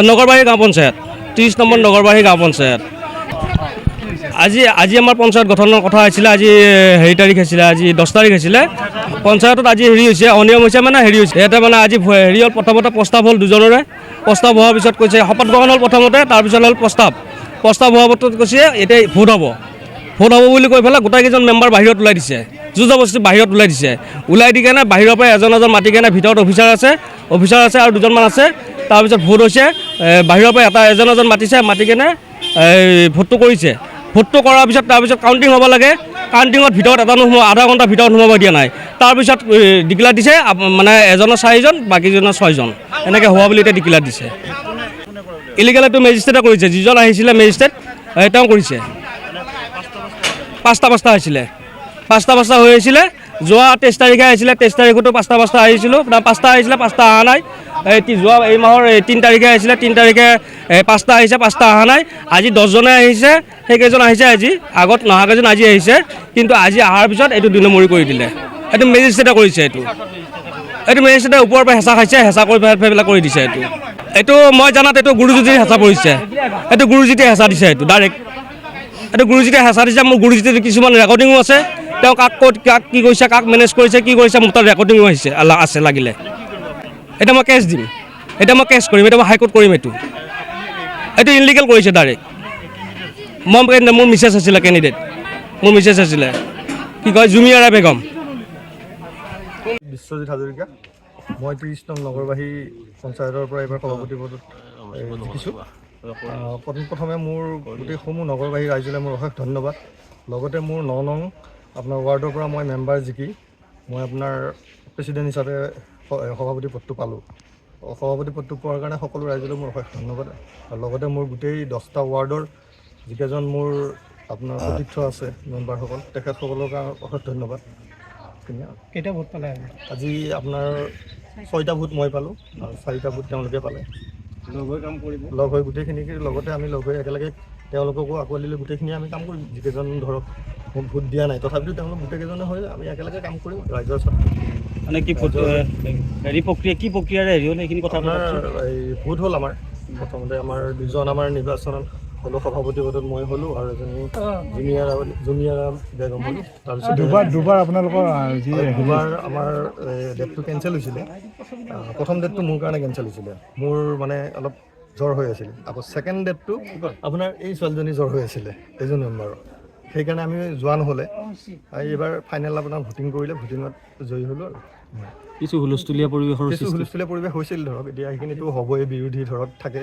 নগৰবাৰী গাঁও পঞ্চায়ত, 30 নম্বৰ নগৰবাৰী গাঁও পঞ্চায়ত। আজি আজি আমাৰ পঞ্চায়ত গঠনৰ কথা আছিলে। আজি হেৰি তাৰিখ আছিলে, আজি 10 তাৰিখ আছিলে। পঞ্চায়তত আজি হেৰি হৈছে, অনিয়ম হৈছে, মানে হেৰি হৈছে ইয়াতে, মানে আজি হেৰি হ'ল। প্ৰথমতে প্ৰস্তাৱ হ'ল, দুজনৰে প্ৰস্তাৱ হোৱাৰ পিছত কৈছে, শপত গ্ৰহণ হ'ল প্ৰথমতে, তাৰপিছত হ'ল প্ৰস্তাৱ। প্ৰস্তাৱ হোৱাৰ পাছত কৈছে এতিয়া ভোট হ'ব, ভোট হ'ব বুলি কৈ পেলাই গোটেইকেইজন মেম্বাৰ বাহিৰত ওলাই দিছে, যুঁজবস্তি বাহিৰত ওলাই দিছে। ওলাই দি কেনে বাহিৰৰ পৰা এজন এজন মাতি কেনে, ভিতৰত অফিচাৰ আছে, অফিচাৰ আছে আৰু দুজনমান আছে। তাৰপিছত ভোট হৈছে। বাহিৰৰ পৰা এটা এজন এজন মাতিছে, মাতি কেনে এই ভোটটো কৰিছে। ভোটটো কৰাৰ পিছত, তাৰপিছত কাউণ্টিং হ'ব লাগে। কাউণ্টিঙত ভিতৰত এটা নোসোমোৱা, আধা ঘণ্টা ভিতৰত সোমাব দিয়া নাই। তাৰপিছত ডিক্লেয়াৰ দিছে, মানে এজনৰ চাৰিজন, বাকীজনৰ ছয়জন, এনেকৈ হোৱা বুলি এতিয়া ডিক্লেয়াৰ দিছে। ইলিগেল এইটো মেজিষ্ট্ৰেটে কৰিছে। যিজন আহিছিলে মেজিষ্ট্ৰেট, তেওঁ কৰিছে। পাঁচটা পাঁচটা হৈছিলে, পাঁচটা পাঁচটা হৈ আহিছিলে। যোৱা 23 তাৰিখে আহিছিলে, 23 তাৰিখতো পাঁচটা পাঁচটা আহিছিলোঁ, পাঁচটা আহিছিলে, পাঁচটা অহা নাই। এই যোৱা এই মাহৰ এই 3 তাৰিখে আহিছিলে, 3 তাৰিখে এই পাঁচটা আহিছে, পাঁচটা অহা নাই। আজি 10জনে আহিছে, সেইকেইজন আহিছে আজি, আগত নহাকেইজন আজি আহিছে। কিন্তু আজি অহাৰ পিছত এইটো 2 নম্বৰী কৰি দিলে। এইটো মেজিষ্ট্ৰেটে কৰিছে এইটো। এইটো মেজিষ্ট্ৰেটে ওপৰৰ পৰা হেঁচা খাইছে, হেঁচা কৰি পেলাই সেইবিলাক কৰি দিছে এইটো। এইটো মই জানাত এইটো গুৰুজ্যোতিৰ হেঁচা পৰিছে। এইটো গুৰুজ্যোতিয়ে হেঁচা দিছে, এইটো ডাইৰেক্ট এইটো গুৰুজ্যোতিয়ে হেঁচা দিছে। মোৰ গুৰুজ্যোতিৰ কিছুমান ৰেকৰ্ডিঙো আছে। তেওঁ কাক ক'ত কাক কি কৰিছে, কাক মেনেজ কৰিছে, কি কৰিছে, মোৰ তাত ৰেকৰ্ডিঙো আহিছে, আছে। লাগিলে এতিয়া মই কেছ দিম, এতিয়া মই কেছ কৰিম, এতিয়া মই হাইকোৰ্ট কৰিম। এইটো এইটো ইনলিগেল কৰিছে ডাইৰেক্ট। মই মোৰ মিছেছ আছিলে কেণ্ডিডেট, মোৰ মিছেছ আছিলে, কি কয়, জুমিয়াৰা বেগম। বিশ্বজিৎ হাজৰিকা। মই 30 নং নগৰবাহী পঞ্চায়তৰ পৰা এইবাৰ সভাপতি পদত জিকিছোঁ। প্ৰথম প্ৰথমে মোৰ গোটেইসমূহ নগৰবাহী ৰাইজলৈ মোৰ অশেষ ধন্যবাদ। লগতে মোৰ 9 নং আপোনাৰ ৱাৰ্ডৰ পৰা মই মেম্বাৰ জিকি মই আপোনাৰ প্ৰেচিডেণ্ট হিচাপে সভাপতি পদটো পালোঁ। সভাপতি পদটো পোৱাৰ কাৰণে সকলো ৰাইজলৈ মোৰ অশেষ ধন্যবাদ আৰু লগতে মোৰ গোটেই 10টা ৱাৰ্ডৰ যিকেইজন মোৰ আপোনাৰ সতীৰ্থ আছে মেম্বাৰসকল, তেখেতসকলৰ কাৰণে অশেষ ধন্যবাদ। এইখিনিয়ে আৰু। কেইটা ভোট পালে? আজি আপোনাৰ ছয়টা ভোট মই পালোঁ আৰু চাৰিটা ভোট তেওঁলোকে পালে। লগ হৈ কাম কৰিব? লগ হৈ গোটেইখিনিকে লগতে আমি লগ হৈ একেলগে তেওঁলোককো আঁকোৱালি লৈ গোটেইখিনি আমি কাম কৰিম। যিকেইজন ধৰক মোক ভোট দিয়া নাই, তথাপিতো তেওঁলোক গোটেইকেইজনে হৈ আমি একেলগে কাম কৰিম ৰাইজৰ স্বাৰ্থত। মানে কি ভোট হেৰি প্ৰক্ৰিয়া, কি প্ৰক্ৰিয়াৰে হেৰি হ'ল, সেইখিনি কথা আপোনাৰ এই ভোট হ'ল আমাৰ, প্ৰথমতে আমাৰ দুজন আমাৰ নিৰ্বাচনত হ'লোঁ। সভাপতি পদত মই হ'লোঁ আৰু এজনী জুনিয়াৰা বেগম হ'লোঁ। তাৰপিছত দুবাৰ দুবাৰ আপোনালোকৰ যি আৰু দুবাৰ আমাৰ ডেটটো কেঞ্চেল হৈছিলে। প্ৰথম ডেটটো মোৰ কাৰণে কেঞ্চেল হৈছিলে, মোৰ মানে অলপ জ্বৰ হৈ আছিল। আকৌ ছেকেণ্ড ডেটটো আপোনাৰ এই ছোৱালীজনী জ্বৰ হৈ আছিলে, এইজন মেম্বাৰৰ, সেইকাৰণে আমি যোৱা নহ'লে। আৰু এইবাৰ ফাইনেল আপোনাৰ ভোটিং কৰিলে, ভোটিঙত জয়ী হ'লোঁ। আৰু কিছু হুলস্থুলীয়া পৰিৱেশৰ কিছু হুলস্থুলীয়া পৰিৱেশ হৈছিল ধৰক, এতিয়া সেইখিনিতো হ'বই, বিৰোধী ধৰক থাকে,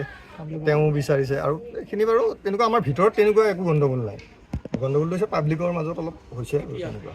তেওঁ বিচাৰিছে। আৰু এইখিনি বাৰু তেনেকুৱা আমাৰ ভিতৰত তেনেকুৱা একো গণ্ডগোল নাই। গণ্ডগোলটো হৈছে পাব্লিকৰ মাজত অলপ হৈছে আৰু তেনেকুৱা।